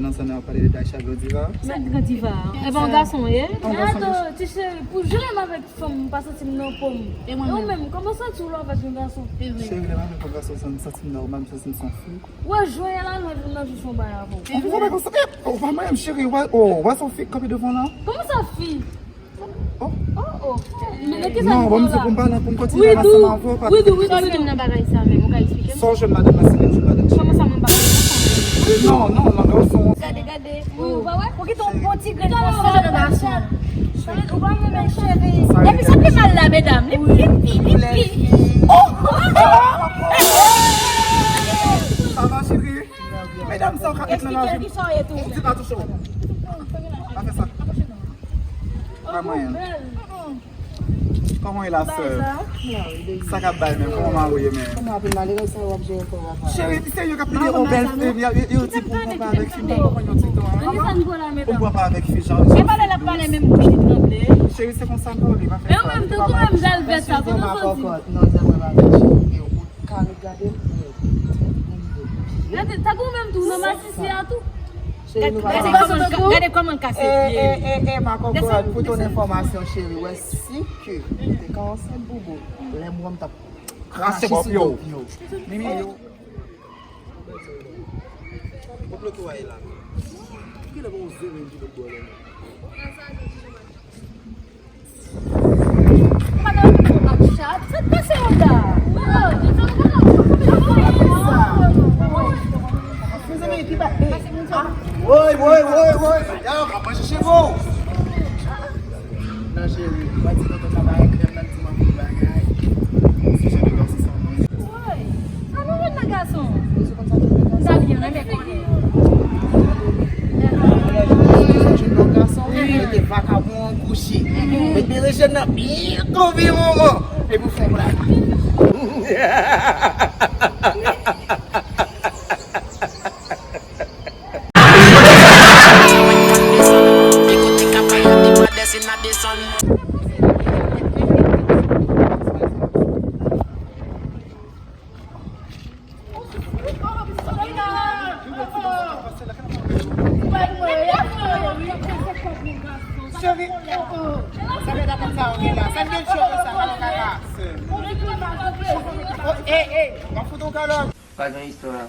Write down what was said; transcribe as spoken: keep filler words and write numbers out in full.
Nan sa, n ap pale de Daisha Godiva. Sa Godiva? E pa yon gason, ye? Yon gason. Ato, ti cheri, pou jwenn avèk fanm, m pa santi m nan po m. E ou menm, kòman w santi w lè w avèk yon gason? Cheri, lè m avèk yon gason, m santi m nòmal, m santi m se yon fi. Wè, jwenn la, nan, nan jis yon bagay avè w. Ou pa konsa, eh, ou pa mwen, cheri, wè, oh, wè se yon fi k kanpe devan w la. Kòman sa, fi? Oh. Oh, oh. Men nan ki sa nou la? Non, bon, se pou m pa nan, pou m kontinye ansanm avè w, pa. Wi, wi, wi. Sa w jwenn nan bagay sa menm, ou ka eksplike m? Sa w jwenn madanm nan, se menm jan madanm cheri. Kòman sa, mwen pa konprann? Non, non, non, non, non. Gade, gade. Wi, ou pa wè? Ou kite yon bon ti grenn konsa nan gason. Ou pa renmen cheri. Epi sa pi mal la, medam. Li pi, li pi. Oh! Sa va, cheri? Medam, sa w ka met nan lavi m. Ou di pa touche w. Pa fè sa. Pa manyen. Kòman w ye la, sè? Sa k ap bay menm? Kòman mari w ye menm? Kòman apre malerèz sa w ap jere kò w ap. Cheri, ti serye k ap pede yon bèl fi. Yo, yo, yo di pou w pa avèk fi, m pa konprann yon ti tan, hein. Pou w pa avèk fi, jan. E pale l ap pale menm bouch li tremble. Cheri, se konsa m pale, pa fè sa. E ou menm tou, ou menm bèl bèt sa, kote w soti? Non, jan mwen pa avèk fi, men ou ka ret gade l. Gade, tankou ou menm tou, nan masisi a tou. Gade, gade kòman l ka-, gade kòman l kase pye. Eh, eh, eh, eh, ma kòkòt, pou ton enfòmasyon, cheri, wè si ke ou te ka ansent boubou, lè m wè m t ap krache sou do pye w. Mimi, yo. Ou bloke w la. Kilè pou w zele ki bloke w la? Madanm, ou ap chat? Sa k pase w la? Mezanmi, ki ba-, eh, ah. Woy, woy, woy, woy. Yo, ap manje cheve w. Non, cheri, w a di tonton travay krèm nan, di m anpil bagay. Se jan de gason sa mwen. Woy, sa nou jwenn nan gason? Sa byen, renmen konnen. Jwenn nan gason, mete vakabon an kouche. Mete berejèn nan byen tonbe manman. Epi w fè yon bagay. Cheri, sa fè dakò sa, ok la. Sa n gen cheve sa, pa nan kaka. Oh, eh, eh, m ap fout yon kalòt. Pa gen istwa.